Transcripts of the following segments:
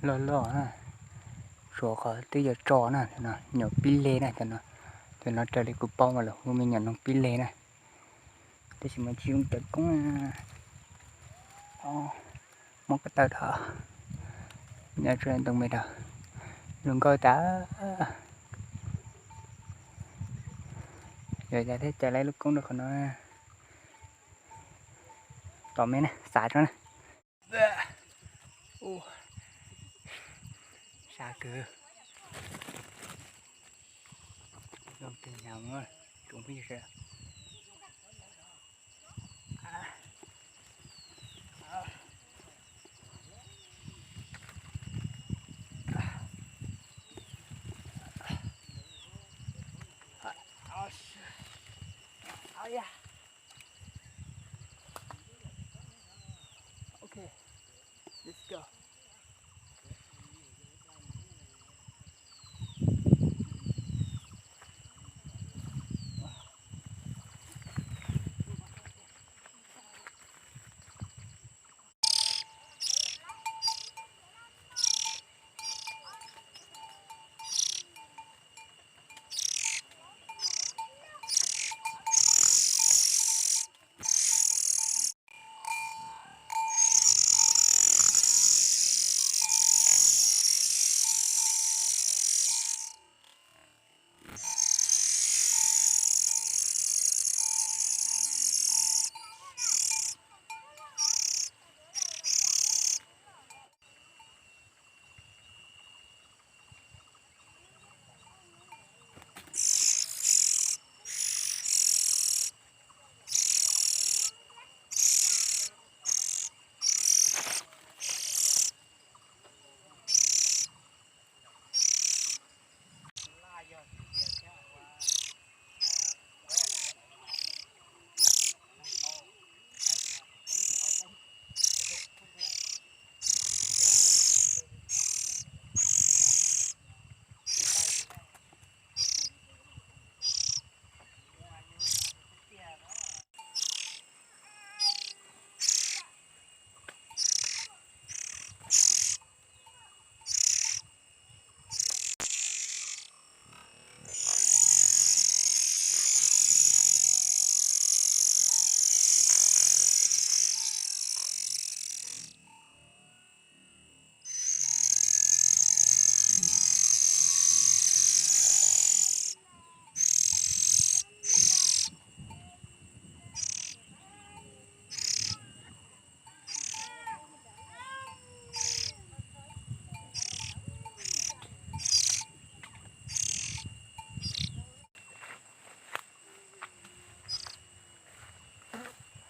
ລໍໆນະ ໂຊເຂົາຕິຢາຈໍນະເນາະ ຍອງປີ້ເລນະເນາະ ເຈົ້າເນາະ ເຈົ້າເລີຍກູເປົ້າມາແລ້ວ ບໍ່ແມ່ນຍອງນ້ອງປີ້ເລນະ ແຕ່ຊິມາຊິລົງເຕີກອງ ອໍ ໝອກກະເຕີເຖາະ ຍາຊວນຕົງເມດເຖາະ ລຸງກໍຕາ ຢາກຈະເຮັດໃຈໄລ່ລູກກົງເດີຂະນ້ອຍ ຕອບແມ່ນະ ສາດກ່ອນນະ. ໂອ້ ຊາເກີ ລົມເປັນຍາມເວີ້ຍ ຈົງພີ່ເຊ Okay, let's go.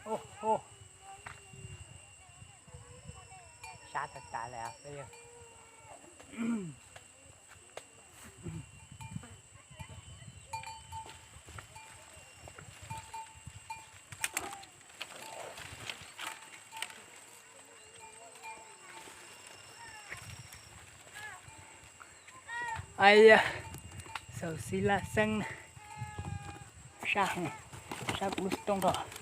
ໂອ້ໂຫ ຊາດຕາຍແລ້ວ. 哎呀，手机啦，剩，啥，啥不动了。